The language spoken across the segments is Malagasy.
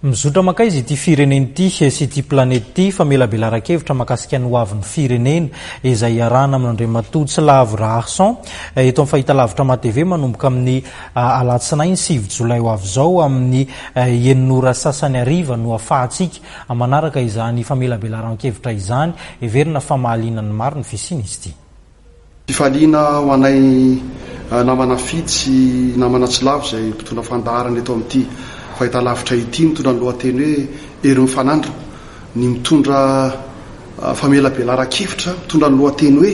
Mizotra mankaiza ity firenena ity sy ity planeta ity? Famelabelaran-kevitra mahakasika ny hoavin'ny firenena izay iarahana amin'Andriamatoa Tsilavo Raharison eto amin'ny fahitalavitra MATV manomboka amin'ny alatsinainy 9 jolay ho avy izao amin'ny enina ora sasany hariva no afahantsika manaraka izany famelabelaran-kevitra izany. Heverina fa mahaliana ny maro ny fisian'izy ity. Fifaliana ho anay namana Fidy sy namana Tsilavo izay mpitondra fandaharana eto amin'ity fahitalavitra ity mitondra ny lohateny hoe Hery mifanandrina ny mitondra famelabelaran-kevitra mitondra ny lohateny hoe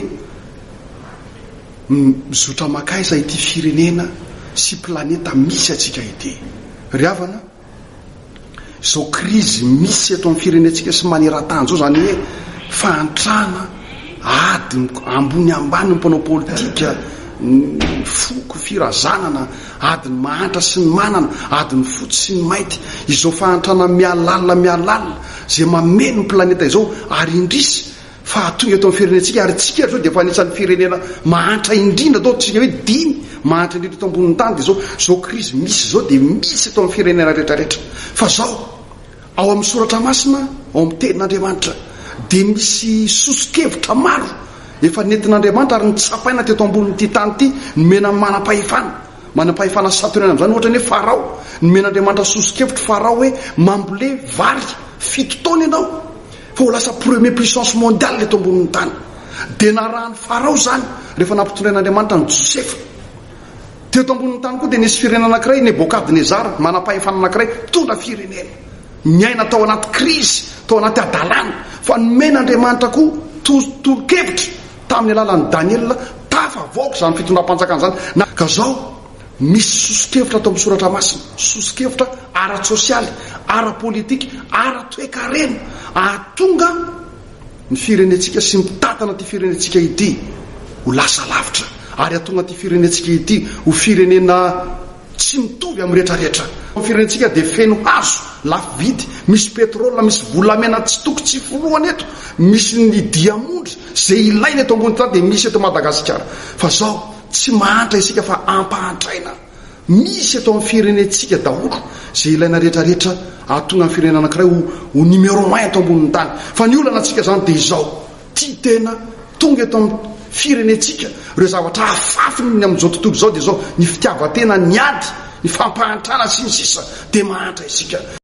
Mizotra mankaiza ity firenena sy planeta misy antsika ity? Ry havana, Izao krizy misy eto amin'ny firenentsika sy maneran-tany izao, izany hoe fahantrana, ady ambony ambany ny mpanao politika, ny foko, firazanana, ady ny mahantra sy ny manana, ady ny fotsy sy ny mainty, izao fahantrana mihalalina mihalalina izay mameno ny planeta izao ary indrisy fa tonga eto amin'ny firenentsika ary tsika ary zao dia efa anisan'ny firenena mahantra indrindra atao tsika hoe dimy mahantra indrindra eto ambonin'ny tany dia zao zao krizy misy zao dia misy eto amin'ny firenena rehetra rehetra fa zao ao amin'ny soratra masina ao amin'ny tenin'Andriamanitra dia misy soso-kevitra maro efa nentin'Andriamanitra ary nitsapaina teto ambonin'ity tany ity nomena ny manam-pahefana manam-pahefana satonena amin'izany ohatra ny hoe Farao nomen'Andriamanitra soso-kevitra Farao hoe mambole vary fito taona ianao Fa ho lasa premier puissance mondiale eto ambonin'ny tany. Dia narahan'i Farao izany rehefa nampitondrain'Andriamanitra an'i Josefa. Teto ambonin'ny tany koa dia nisy firenena anankiray, Nebokadnezara, manam-pahefana anankiray, mpitondra firenena. Niaina tao anaty krizy, tao anaty hadalana. Fa nomen'Andriamanitra koa tolo-kevitra tamin'ny alalan'i Daniela, tafavoaka izany fitondram-panjakana izany. Na, ka izao, Misy soso-kevitra ato amin'ny Soratra Masina, soso-kevitra ara-tsosialy, ara-politika, ara-toekarena, hahatonga ny firenentsika sy ny mpitantana ity firenentsika ity ho lasa lavitra, ary hahatonga ity firenentsika ity ho firenena tsy mitovy amin'ny rehetrarehetra. Ny firenentsika dia feno hazo lafo vidy, misy petrole, misy volamena tsy toko tsy forohana eto, misy ny diamondra, izay ilaina eto ambony tany dia misy eto Madagasikara. Fa izao, Tsy mahantra isika fa ampahantraina. Misy eto amin'ny firenentsika daholo izay ilaina rehetra rehetra ahatonga ny firenena anankiray ho ho numéro un eto ambonin'ny tany. Fa ny olana antsika izany dia izao, tia tena, tonga eto amin'ny firenentsika ireo zavatra afafiny ny amin'izao tontolo izao dia izao, ny fitiavan-tena, ny ady, ny fampahantrana sy ny sisa dia mahantra isika.